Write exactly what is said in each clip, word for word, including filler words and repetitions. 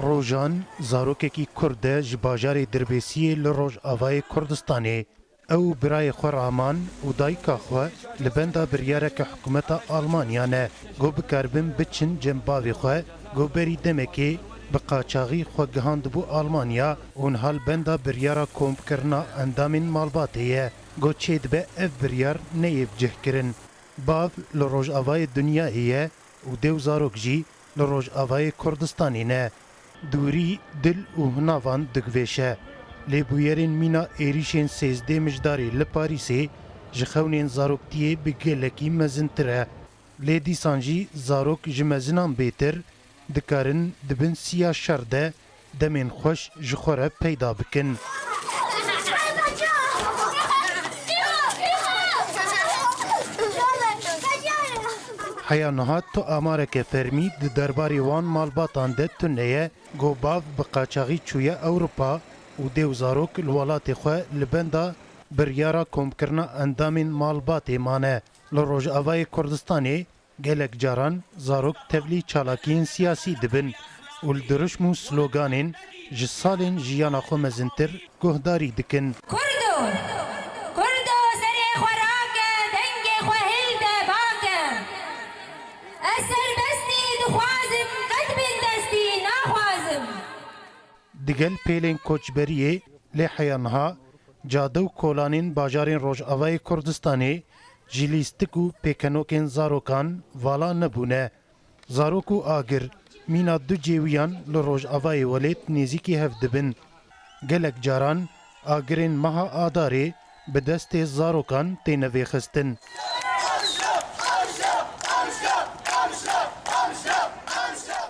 Rojan, zarokekî Kurd e ji bajarê Dirbêsiyê li Rojavayê Kurdistanê. Ew û birayê xwe Raman û dayika xwe li benda biryareke hikûmeta Almanya ne, ku bikaribin biçin cem bavê xwe, ku berî demekê bi qaçaxî xwe gihandibû Almanya û niha li benda biryara komkirina endamên malbatê ye, ku çêdibe ev biryar neyê bicihkirin. Bav li rojavayê dinyayê ye û dê û zarok jî li Rojavayê Kurdistanê ne. Dûrî dil û hinavan digvêşe. Lê bûyerên mîna êrîşên sêzdê Mijdarê li Parîsê ji xewnên zaroktiyê bi gelekî mezintir e. Lê dîsan jî zarok ji mezinan bêtir dikarin di bin siya şer de demên xweş ji xwe re peyda bikin. Heya niha tu amareke fermî di derbarê wan malbatan de tune ye, ku bav bi qaçaxî çûye Ewropa û dê û zarok li welatê xwe li benda biryara komkirina endamên malbatê mane. Li Rojavayê Kurdistanê gelek caran zarok tevlî çalakiyên siyasî dibin û li dirûşm û sloganên ji salên jiyana xwe mezintir guhdarî dikin. Kurdo! Kurdo serê xwe rake, dengê xwe hilde bake. Ez serbestî dixwazim, qet bindestî naxwazim. Digel pêlên koçberiyê lê heya niha cade û kolanên bajarên Rojavayê Kurdistanê ji lîstik û pêkenokên zarokan vala nebûne. Zarok û agir mîna du cêwiyan li Rojavayê welêt nêzîkî hev dibin. Gelek caran agirên meha Adarê bi destê zarokan têne vêxistin.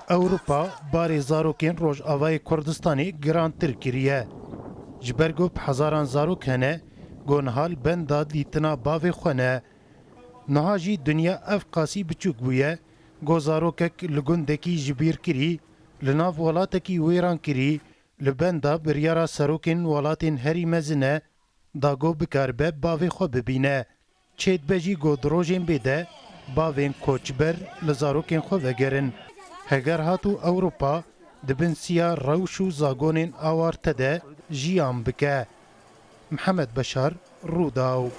Ewropa barê zarokên Rojavayê Kurdistanê girantir kiriye. Ji ber ku bi hezaran zarok hene ku niha li benda dîtina bavê xwe ne. Niha jî dinya ev qasî biçûk bûye ku zarokek li gundekî ji bîr kirî, li nav welatekî wêran kirî, li benda biryara serokên welatên herî mezin e, da ku bikaribe bavê xwe bibîne. Çêdibe jî ku di rojên bê de bavên koçber li zarokên xwe vegerin. Heger hatû Ewropa di bin siya rewş û zagonên awarte de jiyan bike. Mihemed Beşar, Rûdaw.